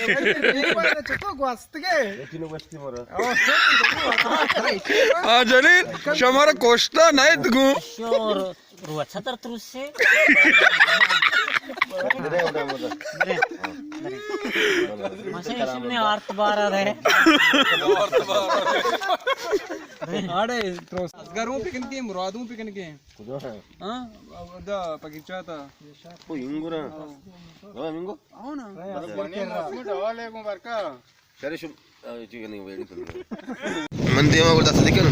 اے بارے چتو گوستگے؟ یکی نو گوشتی مارا۔ آ جلیل، شمارا کشتا نہ ات گوں۔ شور، رو اچھا تر ترس سے۔ درے، درے، درے۔ درے، درے۔ ماشاءاللہ، شمنے آرت بارا رہے۔ آڑے، ترس۔ اصغروں پہ کن کے، مرادوں پہ کن کے۔ کجا ہے؟ ہاں، دا پکیچا تھا۔ او انگورا۔ ہاں۔ ہاں، انگو۔ آؤ نا۔ السلام علیکم برکا۔ شرے شم، آ، چی کنی ویڈیو کنی۔ من دیما گڑا دست دیکھن۔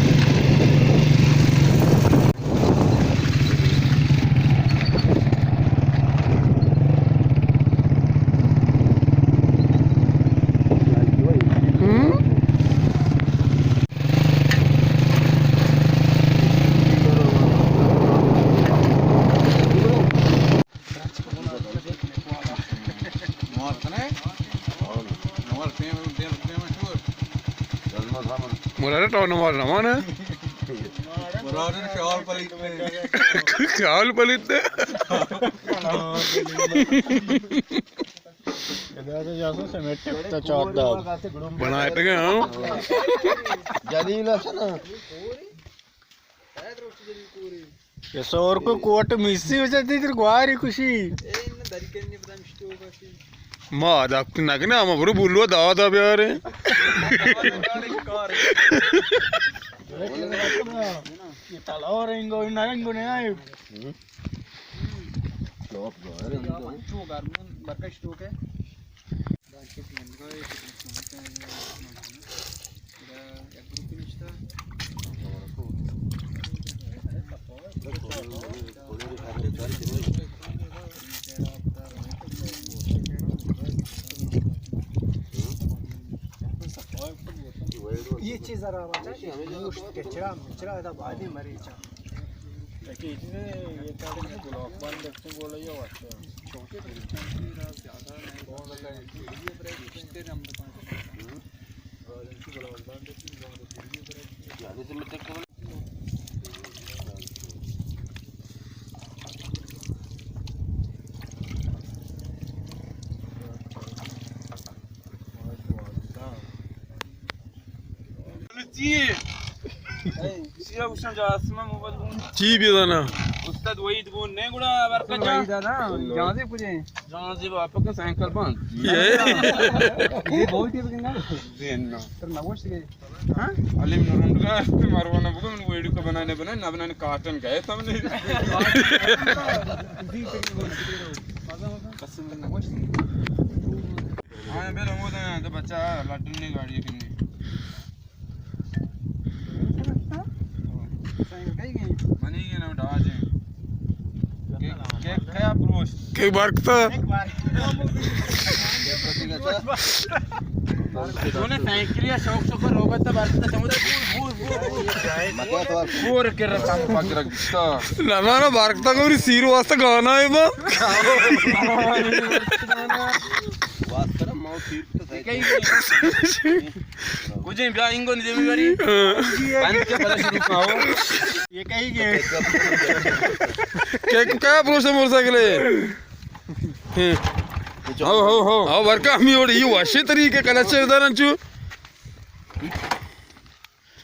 ہم؟ مراد تو نماز نہ مانے۔ مراد شال پلیت نے۔ شال پلیت نے۔ ادا تو جاسو سمیٹ ٹپ تا چاپ دا۔ بنائے تے گئے، ہاں۔ جلیل حسن۔ یہ سور کو کوٹ مسی ہو جاتی تر گواری خوشی۔ ما دکت نگنے، ہم برو بولو دادا بیارے۔ یہ تلور انگو، نرنگو نے آئے۔ یہ چیز ذرا گوشت کہ چرا، چرا ادا بادی مریچا۔ یکی چیزے، یہ کار گلاب بند دکتوں بولے یہ واسطے۔ چی؟ چی بزانا؟ استاد وحید گون نے گڑا برکت جان۔ وحید نا، جہازی کجے؟ جہازی باپا کا سائیکل بند۔ یہ؟ یہ بہت ہی بگنا۔ دین نا۔ تر نگوشت گئے۔ ہاں؟ علیم نورنگا است، مروانہ بگو من ویڈیو کا بنانے بنائے، نہ بنانے کاٹن گئے تم نے۔ قسم نگوشت۔ ہاں، بل ہمود ہیں، تو بچہ لٹن نے گاڑی کنی۔ منی کے نام ڈاج ہیں۔ کیک، کیک کیا پروش؟ کیک بارکتا۔ تو نے سائیکل یا شوق شوق روبت تو بارکتا چمودے بور، بور، بور، بور۔ بور کے رسام پاک رکھتا۔ نہ، نہ، نہ، بارکتا کو سیر واسطہ گانا ہے با۔ واسطہ ماؤ سیر تو سائیکل۔ کجیں بیا انگو نی دیمی بری۔ بند کے پدا شروع کاؤ۔ یہ کہیں گے۔ کیک کیا پروشتے موٹر سائیکل ہے؟ ہاں۔ How, how, how. ہاؤ، ورکا ہمی وڑی، یہ واشی طریقے کلچر دارن چو۔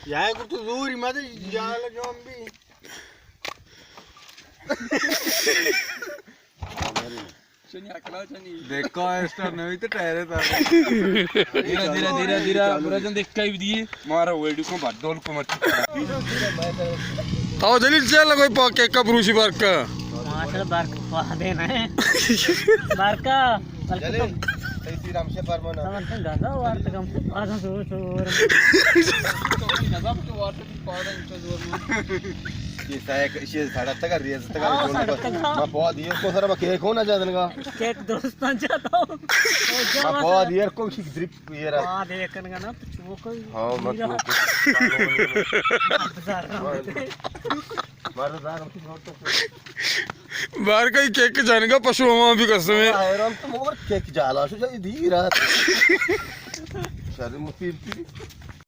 یا کو تو زوری مت جال جوم بھی۔ دیکھو، اسٹارٹ نہیں تو ٹائر ہے تھا۔ دھیرے، دھیرے، دھیرے، دھیرے، برا جان دیکھ کئی بھی دیے۔ مارا ویڈیو کو بات ڈول کو مت۔ تو جلیل چل لگو پاک کیک کا پروشی بارکا۔ ماشاءاللہ بارکا پا دینا ہے۔ بارکا۔ جلیل، تئی سیر ہمشہ پرمانا۔ تمن گندا وارت کم پا زور زور۔ یہ سائیک، یہ سڑک تک ریز تک ہاں، سڑک تک، ہاں۔ ما پوا دیر کو سر، ما کیک ہو نہ جادن گا۔ کیک دوستان جاتا ہوں۔ ما پوا دیر کو شک دریپ یہ رہا۔ پوا دیر کن گا نا تو چوک۔ ہاں، ما چوک۔ مارا زار۔ بارکا کیک جانگا پشو ہوا بھی قسم ہے۔ حیران تو مگر کیک جالا شو جائی دیر رات۔ شر مفید کی۔